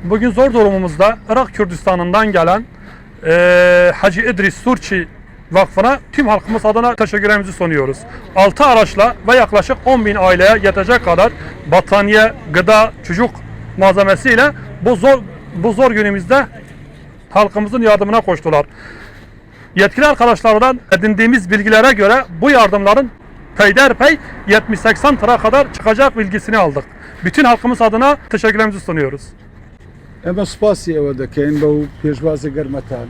Bugün zor durumumuzda Irak Kürdistan'ından gelen e, Hacı İdris Surçi Vakfı'na tüm halkımız adına teşekkürlerimizi sunuyoruz. 6 araçla ve yaklaşık 10 bin aileye yetecek kadar battaniye, gıda, çocuk malzemesiyle bu zor bu zor günümüzde halkımızın yardımına koştular. Yetkili arkadaşlardan edindiğimiz bilgilere göre bu yardımların peyderpey 70-80 tıra kadar çıkacak bilgisini aldık. Bütün halkımız adına teşekkürlerimizi sunuyoruz. ئێمە سوپاسی ئێوە دەکەین بەو پێشوازە گەرمەتان.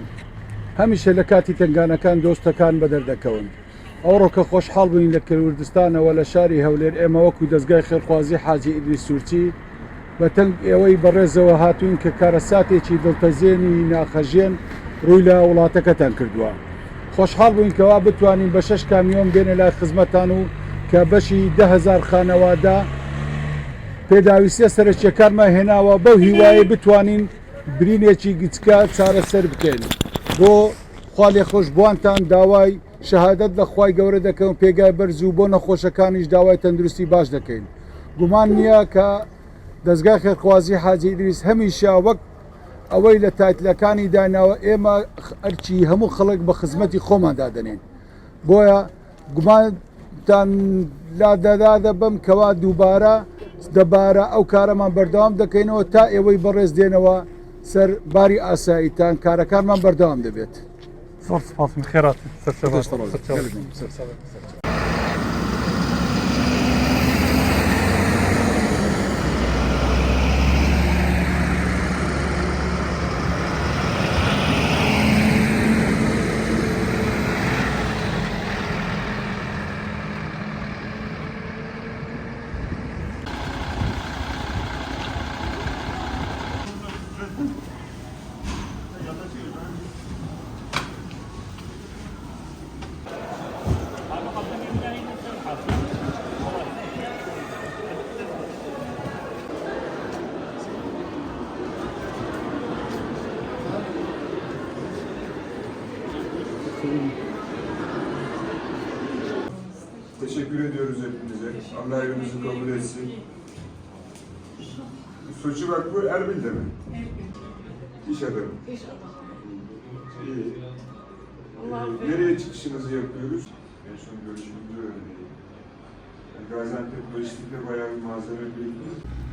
هەمیشە لە کاتی تەنگانەکان دۆستەکان بەدەر دەکەون. ئەوڕۆ کە خۆشحاڵ بووین لە کوردستانەوە لە شاری هەولێر ئێمە وەکو دەزگای خێرخوازی حاجی ئیدریس سوورچی بە تەنگ ئێوەی بەڕێزەوە هاتووین کە کارەساتێکی دڵتەزێنی ناخهەژێن ڕووی لە وڵاتەکەتان کردووە. خۆشحاڵ بووین کەوا بتوانین بە شەش کامیۆن بێنە لای خزمەتان و کە بەشی 10,000 خانەوادە پێداویستیە سەرەکیەکانمان هێناوە بەو هیوایەی بتوانین برینێکی گچکە چارەسەر بکەین بۆ خوالێخۆشبووانتان داوای شەهادەت لە خوای گەورە دەکەم پێگای بەرز و بۆ نەخۆشەکانیش داوای تەندروستی باش دەکەین گومان نییە کە دەزگای خێرخوازی حاجی ئیدریس هەمیشە وەک ئەوەی لە title ەکانی داناوە ئێمە ئەرکی هەموو خەڵک بە خزمەتی خۆمان دادەنێین بۆیە گومانتان لا دەدادەبم کەوا دووبارە دەبارە ئەو کارەمان بەردەوام دەکەینەوە تا ئێوەی بەڕێز دێنەوە سەر باری ئاساییتان کارەکانمان بەردەوام دەبێت. زۆر سپاس خێرات Teşekkür ediyoruz hepinize. Allah evinizi kabul etsin. Suçu Vakfı Erbil'de mi? Erbil. İş adamı. İş adamı. İyi. Nereye çıkışınızı yapıyoruz? En son görüşümüzde öyle değil. Yani Gaziantep Lojistik'te bayağı bir malzeme birikti.